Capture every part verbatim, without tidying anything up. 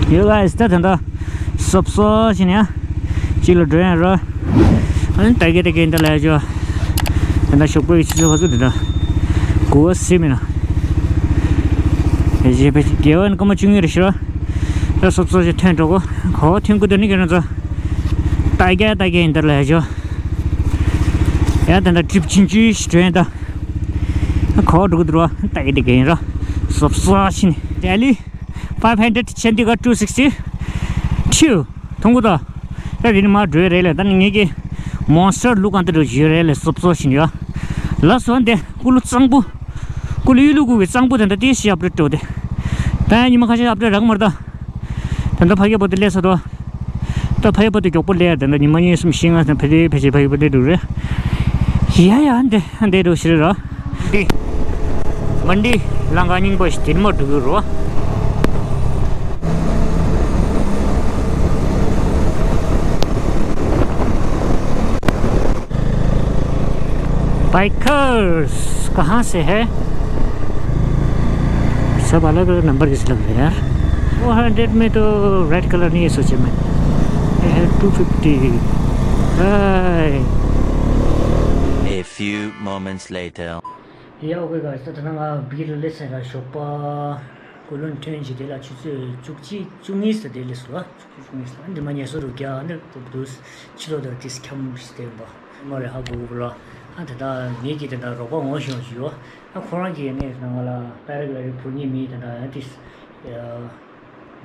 ཡོད་ག་ད་ད་ད་སོབ་སོ་ཞིག་ནས་གཅིག་ལ་འགྲོ་ཡང་རོ། ཨ་ནི་ད་གེ་ད་གེ་འདི་ལ་ཡ་ཅོ། ད་ད་ཞོགས་པའི་ཆུ་ཚོད་ཁ་ཚུད་འདི་ད་གོ་བ་སེ་མིན་ན། ཡེ་ཇེ་པེ་རྒྱལ་བ་ནི་སྐར་མ་བཅུ་གཉིས་རེ་ཤི་རོ། ད་སོབ་སོ་ཞིག་ཐོན་འགྲོ་གོ། གོ་བ་ཐོན་གོ་ད་ནི་གེ་རང་ཚོ། ད་གེ་ད་གེ་འདི་ལ་ཡ་ཅོ། ཡ་ད་ད་ཀྲིབ་ཆུང་ཆུང་ཞིག་འགྲོ་ཡང་ད། གོ་བ་འགྲོ་གོ་འདུག་རོ། ད་གེ་ད་གེ་ཡིན་རོ། སོབ་སོ་ཞིག་ནས་ལྡི་ལི། Five hundred Chandigarh two sixty two མཐོང་གི་འདུག་ད་དེ་ནི་མར་འགྲོ་ཡི་རེད་ལ། ད་ནི་ངེད་ཀྱི་མོན་སི་ཊར་ལུག་གང་དེ་འགྲོ་བཞིན་རེད་ལ། སོབ་སོ་ཞིག་ཡོད། ལགས་སོ། འདི་ཀུ་ལུ་གཙང་པོ། ཀུ་ལུ་ཡུལ་ལུ་ཀུ་གི་གཙང་པོ་དེ་འདྲ་ཏི་ཞིག་ཨབ་ཌེཊ་འགྲོ་དེ། ད་ཡང་ཉི་མ་ཁ་ཤས་ཨབ་ཌེཊ་རག་མ་རེད་ད། ད་ལྟ་ཕ་གི་བར་དུ་སླེབས་ཚར་འདུག་ད་ཕ་གི་བར་དུ་མགྱོགས་པོ་སླེབས། ད་ལྟ་ཉི་མ་གཉིས་གསུམ་བཞི་ལྔ་ཙམ་ཕ་གི་ཕལ་ཆེར་ཕ་གི་བར་སླེབས་འགྲོ་རེད། ཡ་ཡ་འདི་འདི་འགྲོ་ཤི་རེད་ར། འདི་མན་ཌི་ལམ་ཁ་རྙིང་པ་ཞིག་དེ་ནས་མར་འགྲོ་གི་རེད། बाइकर्स कहाँ से है? सब अलग अलग नंबर जैसे लग रहे हैं यार। फोर हंड्रेड में तो रेड कलर नहीं है, सोचे मैं। ये है two fifty. Bye. A few moments later. ཡ་ཨོ་ཁེ་ག་ས་ད་ནང་ང་བིར་ལེ་སེ་ར་ཞོགས་པ་ཀུ་ལུ་ཐོན་གྱི་དེ་ལ་ཆུ་ཚོད་བཅུ་གཅིག་བཅུ་གཉིས་སུ་དེ་ལས་སུ་ལ། འདི་མ་ཉལ་སོ་རུ་རྒྱ་ཨ་ནི་ཀུབ་ཏུ་ཕྱི་ལོགས་དུ་ཏིས་འཁྱམ་ཞིག་བསྟན་པ་མ་རེད་ཧ་གོ་གོ་ལ། ཨ་ད་ལྟ་ངེད་ཀྱི་དེ་འདྲ་རོགས་པ་ངོ་ཤེས་ཤིག་ཡོད། ཨ་ཁོ་རང་གིས་ནས་ནང་ལ་པེ་ར་གི་ལ་རི་འཕུར་མཁན་མི་དེ་འདྲ་ཨ་ཏིས་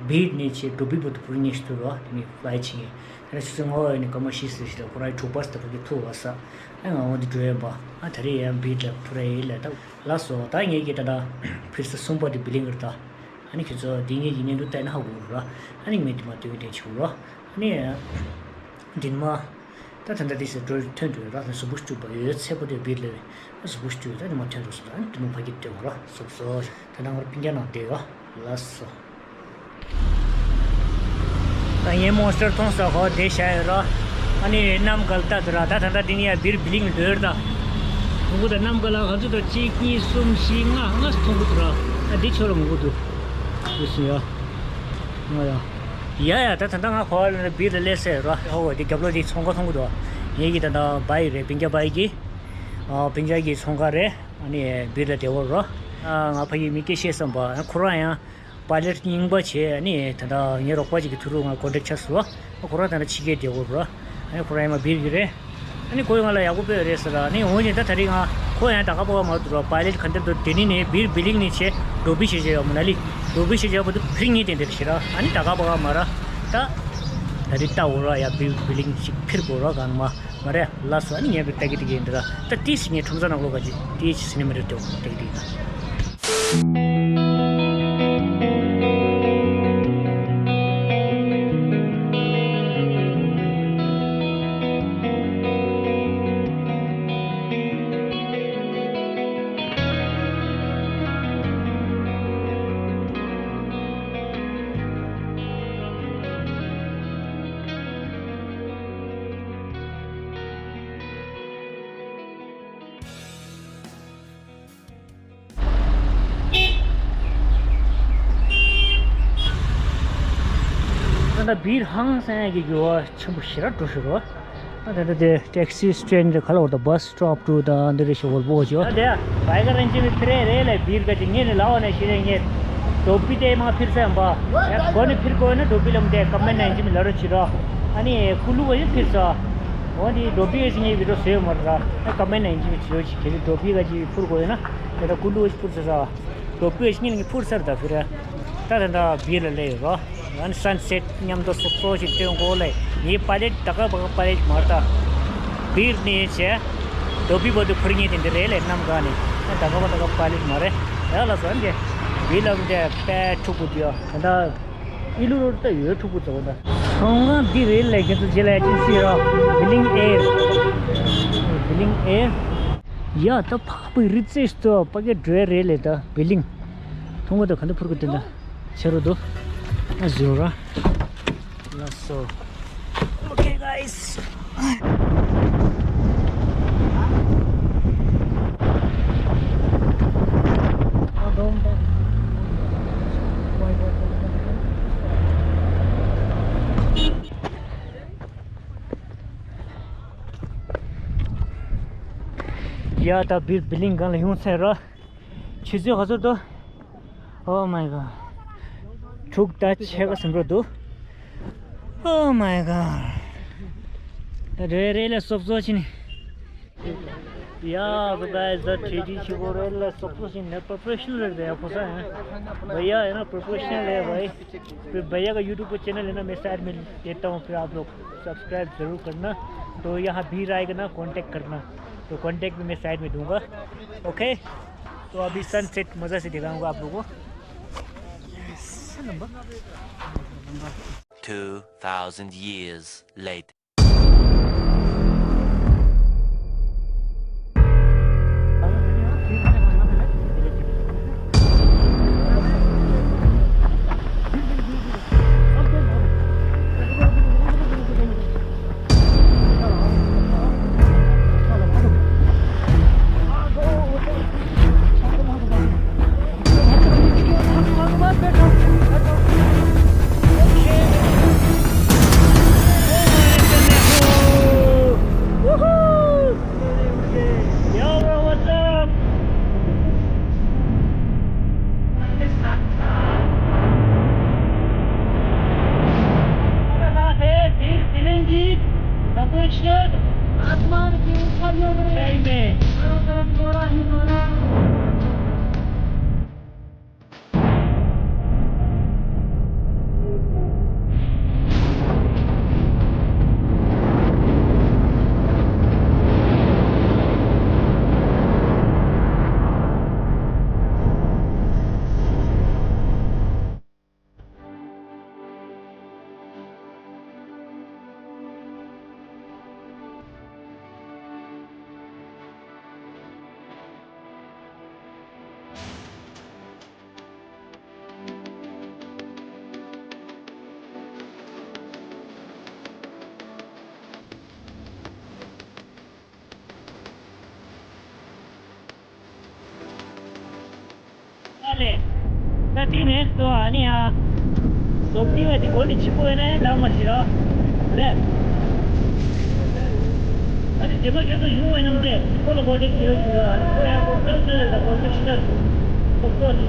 བིར་ནས་ཆེ་འགྲོ་བི་བུ་དུ་འཕུར་མཁན་ཞིག་ཐུག་རོགས་དེ་ནས་ཕ་ལའི་ཕྱིན་ཡིན། དེ་ནས་ཆུ་ཚོད་ལྔ་པ་ཡིན་ནས་སྐར་མ་བཞི་ཟེར་ཞིག་ལ་ཁོ་རང་གྲུ་པ་སི་ད་ཕ་གི་ཐུག་བ་ས། ཨ་ང་འོང་དུ་འགྲོ་ཡོད་པ། ཨ་ད་རེས་ཡང་བིར་ལ་འཕུར་ཡིན་ལ་ད། ལགས་སོ། ད་ངེད་ཀྱིས་ད་ལྟ་ཕིར་ས་གསུམ་པ་དེ་བི་ལིང་གར་ད། ཨ་ནི་ཁྱེད་ཚོ་འདི་ངེད་ཀྱི་བརྙན་ཐུང་ལྟ་ན་ཧ་གོ་ར། ཨ་ནི་མི་འདི་མ་སྟོན་དེ་ཆུ་ར། ཨ་ནི་འདི་མ་ད་ད་ལྟ་དེ་སེ་འགྲོ་ཐོན་འགྲོ་ར། ད་གཟུགས་པོ་སྐྱུག་པ་ཡོད་ཚད་པོ་དེ་བིར་ལ་ད་གཟུགས་པོ་སྐྱུག་ད་འདི་མ་ཐོན་འགྲོ་སོང་། ཨ་ནི་འདི་མ་ཕ་གི་སྟོན་ར་སོབ་སོ། ད་ནང་ར་པིན་རྒྱ་ནང་བསྡད་ཡོད། ལགས་སོ། ད་ངས་མོན་སི་ཊར་མཐོང་ས་ཧོ་དེ་བྱ་ཡོད་ར། ཨ་ནི་གནམ་ག་ལ་ལྟ་དུ་ར། ད་ད་ལྟ་འདི་ནི་ཡ་བིར་བི་ལིང་ལོས་ར་ད། ངུ་གུ་ད་གནམ་ག་ལ་ག་ཚོད་ད་གཅིག་གཉིས་གསུམ་བཞི་ལྔ་ལྔ་མཐོང་གི་འདུག་ར། ཨ་འདི་ཆོ་ར་ངུ་གུ་འདུག་འདི་སུ་ཡ། ང་ཡ། ཡ་ཡ་ད་ད་ལྟ་ང་ཁོ་བ་ལ་བིར་ལ་སླེབས་ཟེར་ར། ཧོ་འདི་རྒྱབ་ལོགས་འདི་ཚོང་ཁང་མཐོང་གི་འདུག་ངེད་ཀྱི་ད་ད་བྷའི་རེད། པིན་རྒྱ་བྷའི་གི། ཨ་པིན་རྒྱ་གི་ཚོང་ཁང་རེད། ཨ་ནི་བིར་ལ་བསྡད་ཡོད་ར། ཨ་ང་ཕ་གི་མི་སྐད་བཤད་བསམ་པ་ཁོ་རང་ཡང་། པའི་ལེཊ་རྙིང་པ་བྱས། ཨ་ནི་ད་ལྟ་ངའི་རོགས་པ་ཅིག་གི་ཐུགས་རུ་ང་ཀོན་ཊེག་ཆགས་སོང་། ཨ་ཁོ་རང་ད་ལྟ་ཕྱི་རྒྱལ་བསྡད་ཡོད་ར། ཨ་ནི་ཁོ་རང་ཡང་མ་བིར་གྱི་རེད། ཨ་ནི་ཁོས་ང་ལ་ཡག་པོ་དཔེ་རེད་ཟེར་ར། ཨ་ནི་འོན་ཀྱང་ད་ད་རེས་ང་ཁོ་ཡང་ད་ག་པ་ག་མ་འདུག་ར། པའི་ལེཊ་ག་འདིར་འདུག་དེ་ནི་ནས་བིར་བི་ལིང་ནས་བྱས་འགྲོ་བི་བྱེད་བྱས་ཡོད་མ་ན་ལི། འགྲོ་བི་བྱེད་བྱས་པ་འདུག་ཕིར་ངེས་དེ་འདིར་ཞེ་ར། ཨ་ནི་ད་ག་པ་ག་མ་ར། ད་ད་རེས་ལྟ་འོ་ར་ཡ་བིར་བི་ལིང་ཞིག་ཕིར་དགོས་ར་གང་མ། མ་རེད། ལགས་སོ། ཨ་ནི་ངས་ཀྱི་ལྟ་གི་ལྟ་གི་འདི་ར། ད་ཏིས་ངས་ཁྲོམ་ས་ནང་ལོགས་ག་ཅིག་ཏིས་སི་ནི་མ་རེད་དོ་ལྟ་གི་ལྟ་གི་ད། ད་ལྟ་བིར་ཧང་སང་ཡ་གི་འགྱུར་བ་ཆེན་པོ་ཞེ་དྲག་འགྲོ་ཤི་རོ། ད་ལྟ་དེ་ཊེག་སི་སི་ཊེན་ཌི་ག་ལ་བར་དུ་བྷ་སི་སི་ཊོབ་ཊུ་དང་འདི་རེ་ཞིག་འོལ་པོ་ཞོ། ད་དེ་བྷའི་ག་རང་ཅི་མི་ཕི་རེ་རེ་ལ་བིར་ག་ཅི་ངེད་ནི་ལ་བ་ནས་ཤི་རེ་ངེད་དོ་པི་དེ་མ་ཕིར་སེ་ཡང་པ་ཡ་གོ་ནི་ཕིར་གོ་ཡོད་ན་དོ་པི་ལམ་དེ་ཀ་མེན་ན་ཅི་མི་ལ་རོ་ཅི་རོ། ཨ་ནི་ཀུ་ལུ་བ་ཡི་ཕིར་ས། འོ་དེ་དོ་པི་ག་ཅི་ངེད་བི་རོ་སེ་ཡོད་མ་ར། ཨ་ཀ་མེན་ན་ཅི་མི་ཅི་ཡོད་ཅི་ཁེ་ཅི་དོ་པི་ག་ཅི་ཕུར་གོ་ཡོད་ན་དེ་ད་ཀུ་ལུ་བ་ཅི་ཕུར་སེ་ས། དོ་པི་ག་ཅི་ངེད་ནི་ཕུར་སར་ད་ཕིར། ད་དེ་འདྲ་བིར་ལ་སླེབས་ཡོད་རོ། ཨ་ནི་སན་སེཊ་མཉམ་དུ་སོབ་སོ་ཞིག་སྟོན་གོ་ལེ། ངའི་པའི་ལེཊ་ད་ག་བ་ག་པའི་ལེཊ་མ་རེད་ད། བིར་ནས་བྱས་དོ་པི་བར་དུ་འཕུར་མཁན་དེ་འདི་རེད་ལེ། གནམ་གང་ནས་ད་ག་བ་ད་ག་པའི་ལེཊ་མ་རེད། ཡ་ལ་སོ་འདི་བིར་ལ་འདི་དཔེ་འཁྲུག་པོ་འདུག་ད་ལྟ་ཨི་ལུ་རོ་ད་ཡོད་འཁྲུག་པོ་ཚོ་ད། ཚོང་ཁང་འདི་རེད་ལེ། ཁྱེད་ཚོ་རྗེས་ལ་ཡ་ཅིག་སྲིད་རོ། བི་ལིང་ཨེར། བི་ལིང་ཨེར། ཡ་ད་ཕག་པའི་རི་རྩེ་ཞིག་ཏུ་ཕ་གི་འགྲོ་ཡ་རེད་ལེ། ད་བི་ལིང་མཐོང་གོ་ད་ག་འདི་འཕུར་གི་དེ་འདྲ་ཆེ་རུ་འདུག་ཨ་ཟུ་ར། ལགས་སོ། Okay, guys. ཡ་ད་བིར་བི་ལིང་སྒང་ལ་ཡོང་ཚར་ར། ཆུ་ཚོད་ག་ཚོད་འདུག Oh my god. དྲུག་དང་ཕྱེད་ཀ་ཟིན་འགྲོ་འདུག Oh my god. རེ་རེ་ལ་སོབ་སོབ་ཕྱིན། Yeah, so guys, the three D chiko rel la sokso sin net professional re de ko sa hai. भैया है ना, professional है भाई। फिर भैया का YouTube पे चैनल है ना, मैं साइड में देता हूँ, फिर आप लोग सब्सक्राइब जरूर करना। तो यहाँ भीड़ आएगा ना, कांटेक्ट करना। तो कांटेक्ट भी मैं साइड में दूंगा। ओके, तो अभी सनसेट मज़ा से दिखाऊंगा आप लोगों को। Two thousand years later. Yo, bro, what's up? आसमान के ऊपर जो ཨ་ལས། ད་དེ་ནས་ཏོ་ཨ་ནི་ཨ། ཟོག་ཏི་བས་དེ་གོ་ནི་ཆི་པོ་ཡིན་ན་ཡང་ལག་མ་ཤི་ར། ལས། ཨ་ནི་དེ་མ་ཁྱོད་ཚོ་ཡོང་བས་ནམ་དེ་ཁོ་ལ་གོ་ནི་ཁྱི་ར་ཤི་ར། ཨ་ནི་ཁོ་ཡང་གོ་ཁྱོད་ཚོ་ལ་གོ་ནི་ཤི་ར། ཁོ་ཁོ་ནི།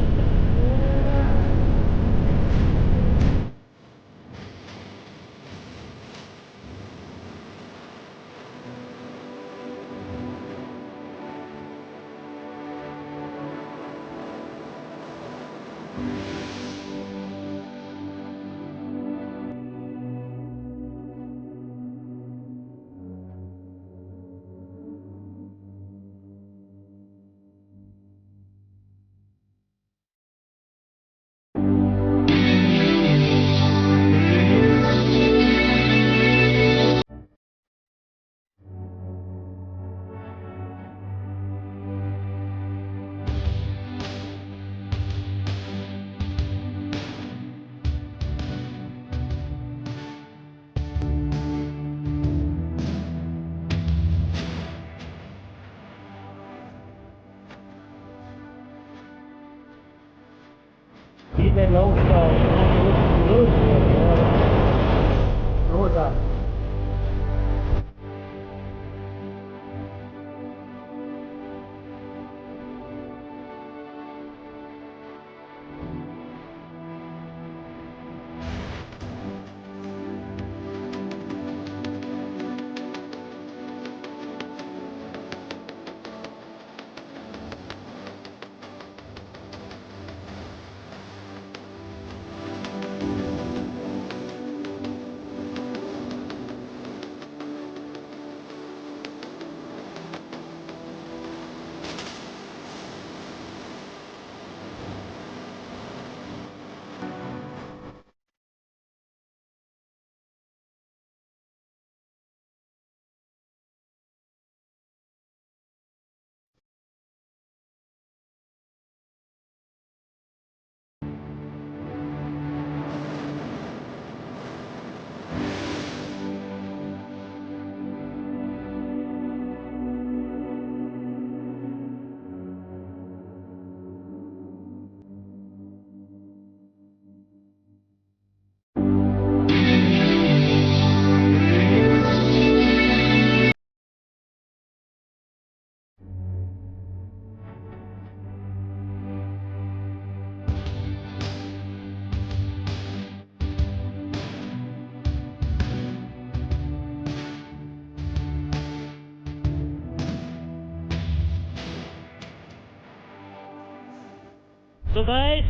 So guys,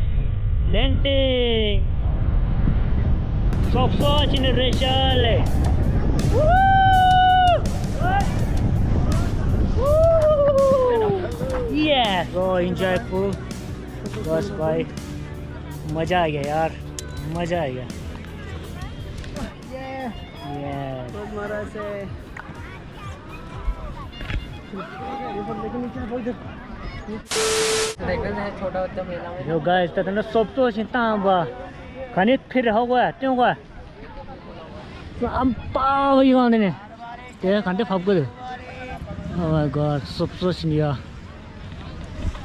landing. Sop so chini rechale. Yeah, so enjoy full. बस भाई, मजा आ गया यार, मजा आ गया। ये। ये। बहुत मारा से। यो गाइस, त तने सोप तो सिन ताम बा। खाने फिर हो गया, क्यों गया? तो हम पाव ही गाने ने। ते खाने फप गए। Oh my god, सोप तो सिन या।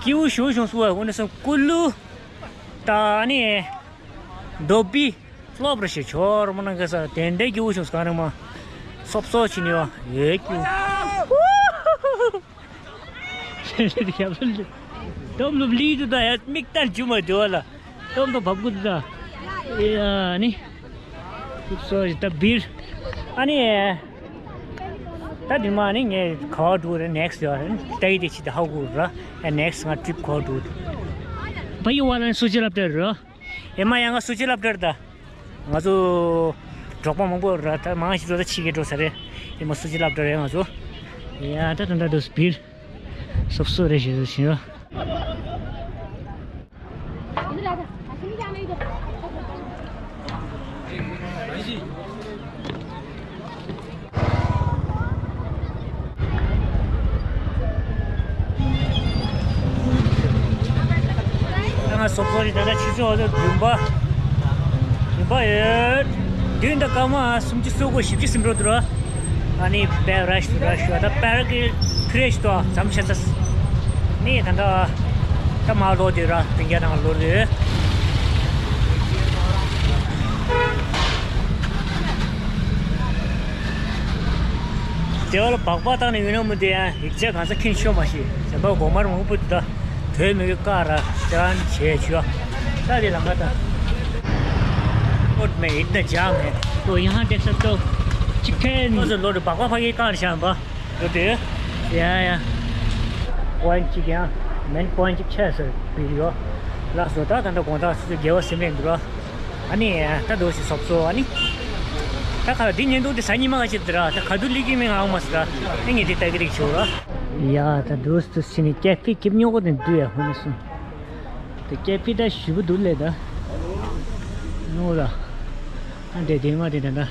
क्यों शो शो सुआ, उन्हें सब कुल्लू। तानी है। डोबी। སློབ་རེ་ཞིག་ཆོར་མོ་ན་ག་ས་དེ་འདྲའི་སྐྱིད་པོ་བྱུང་སོང་ག་རེ་མ། སོབ་སོ་ཕྱིན་ཡོད་ཡོད་སྐྱིད། དོམ་ལུབ་ལི་དུ་ད་ཡ་མིག་ལྟར་རྒྱུ་མ་འདུག་ལ། དོམ་དུ་བབ་གུ་དུ་ད། ཡ་ནི། སོབ་སོ་ཞིག་ད་བིར། ཨ་ནི། ད་དེ་མ་ནི་ངས་ག་བ་འགྲོ་རེད་next ཡོད་རེད་ད་ཡི་དེ་ཕྱི་དེ་ཧ་གོ་ར། ཡ་next ང་trip་ག་བ་འགྲོ་རེད། བ་ཡི་བ་ལ་སུ་ཅི་ལབ་དེ་རེད། ཨེ་མ་ཡང་ང་སུ་ཅི་ལབ་དེར་ད། ང་ཚོ་གྲོགས་པོ་མང་པོ་ར་ད་མང་ཞིག་འགྲོ་ད་ཕྱི་རྒྱལ་འགྲོ་ས་རེད། ཨེ་མ་སུ་ཅི་ལབ་དེར་ང་ཚོ། ཡ་ད་ད་ད་དུ་སྤིར། སོབ་སོ་རེ་ཞིག་ཞིག་ཡོད། ང་སོབ་སོ་རི་ད་ལྟ་ཆུ་ཚོད་འོ་ཚོད་བདུན་པ། བདུན་པ་ཡོད། བདུན་དང་སྐར་མ་སུམ་ཅུ་སོ་དགུ་བཞི་བཅུ་ཟིན་འགྲོ་འདུག་ར། ཨ་ནི་པེ་རེ་ཤི་རེ་ཤི་ད་པེ་རེ་གི་ཕི་རེ་ཤི་ཏོ་ཙམ་ཆ་ཚ། ནི་ད་ལྟ་ད་མ་ལོ་དེ་ར་བདུན་བརྒྱ་དང་ལོ་རེ། དེ་བ་ལ་སྦག་སྦག་བཏང་ནས་ཡོད་ན་མི་འདུག་ཡང་ཡིག་ཆ་གང་ས་ཁྱོན་ཤོད་མ་ཤེས་བྱམས་པ་གོང་མར་མང་པོ་འདུག་ད་བོད་མི་གི་བཀའ་ར་ཅང་བྱས་ཆོག་ད་དེ་ལ་ང་ད་ཨོད་མེ་ཡིད་ན་ཇག་མེ། तो यहाँ देख सकते हो चिकन। ཁོ་ཚོ་ལོ་རེ་སྦག་སྦག་ཕ་གིའི་བཀའ་ར་བྱས་པ་ལོ་དེ། ཡ་ཡ། པོ་ཡིན་གཅིག་ཡང་མེན་པོ་ཡིན་གཅིག་ཆད་ཟེར་བིར་ཡོད། ལགས་སོ་ད་ད་ད་དགོང་དག་སུ་ཚོ་དགེ་བ་སེམས་ལེན་འདུག་ར། ཨ་ནི་ད་དོ་ཞིག་སོབ་སོ་ཨ་ནི། ད་ཁ་འདི་ཉིན་དུ་འདི་ས་ཉི་མ་ག་ཅིག་འདི་ར་ད་ག་དུ་ལི་གི་མིང་ཨང་མ་སི་ར་ཨ་ནི་འདི་ལྟ་གི་རིག་ཆོག་ར། ཡ་ད་དུ་སུ་སི་ནི་ཀེ་ཕི་ཀིབ་ཉོ་གོ་དེ་འདུ་ཡ་ཧུ་ནི་སུ། དེ་ཀེ་ཕི་ད་ཞུ་བུ་འདུ་ལེ་ད། ནོ་ར། ཨ་འདྲེ་དེ་མ་དེ་ད་ད།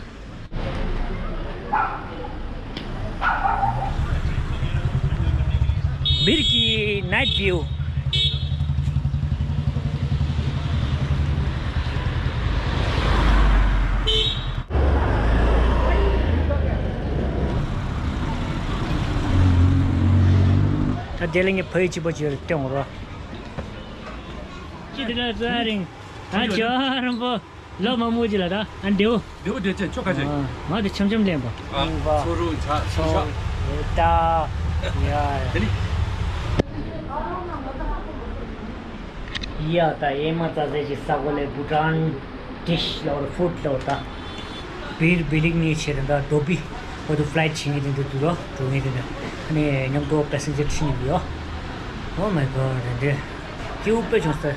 བིར་གྱི་night view། ད་དེ་ལ་ངས་ཕ་ཡུལ་གཅིག་པ་ཅིག་ཡོད་རེད་སྟོན་འོང་རོགས། ཅི་དེ་ལ་ཟ་རིང་། ད་ཇོ་རིང་པོ། ལོ་མང་པོ་ཅིག་ལ་ད་ཨ་འདེའུ། འདེའུ་འདེའུ་ཅན་ཆོ་ག་ཅན། ང་དེ་འཆམ་འཆམ་ལེན་པ། ཨ་ཚོ་རུ་ཆ་ཆུ་ཆ། ད་ཡ་དེ་ནི། ཡ་ད་ཨེ་མ་ཙ་ཙེ་ཅིག་ས་གོ་ལས་བྷུ་ཊན་ཌིཤ་ལོར་ཕུཌ་ལོར་ད། བིར་བི་ལིག་ནི་ཆེ་དེ་འདྲ་ཌོ་བི། ཁོ་ཚོ་ཕི་ལའེ་ཊི་ཕྱིན་གི་དེ་འདྲ་འདུག་རོ། འགྲོ་ངེས་དེ་འདྲ། ཨ་ནི་མཉམ་དུ་པེ་སེན་ཇར་ཕྱིན་གི་ཡོད། Oh my god དེ་འདྲ། སྐྱིད་པོ་དཔེ་བྱུང་ས། དེ་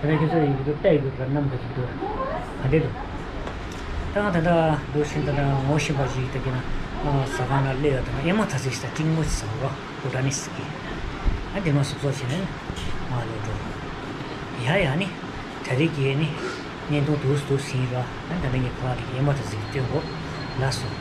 ནས་ཁྱེད་ཚོ་ཡིན་གྱི་འདུག་ལྟ་ཡི་འདུག་ར་ནམ་ག་ཅིག་འདུག་ག་འདྲ་འདུག་ད་ང་ད་ལྟ་འདུག་ཤིང་ད་ལྟ་ངོ་ཤེས་པ་ཞིག་ད་གིན་ན་ཟ་ཁང་ན་སླེབས་ཡོད་ད་ང་ཨེ་མ་ད་ཟིག་ད་ཏིང་མོ་ཅིག་ཟ་རོ་བྷུ་ཊན་ནིས་ཀྱི། ཨ་དེ་མ་སོབ་སོབ་བྱས་ནས་ང་ལོ་འགྲོ། ཡ་ཡ་ནི། ད་རེས་ཀྱི་ནི། བརྙན་ཐུང་འདུག་འདུག་ཟིན་ར། ཨ་ད་ནི་ངས་ཁོ་རང་གི་ཨེ་མ་ད་ཟིག་སྟོན་གོ་ལགས་སོ།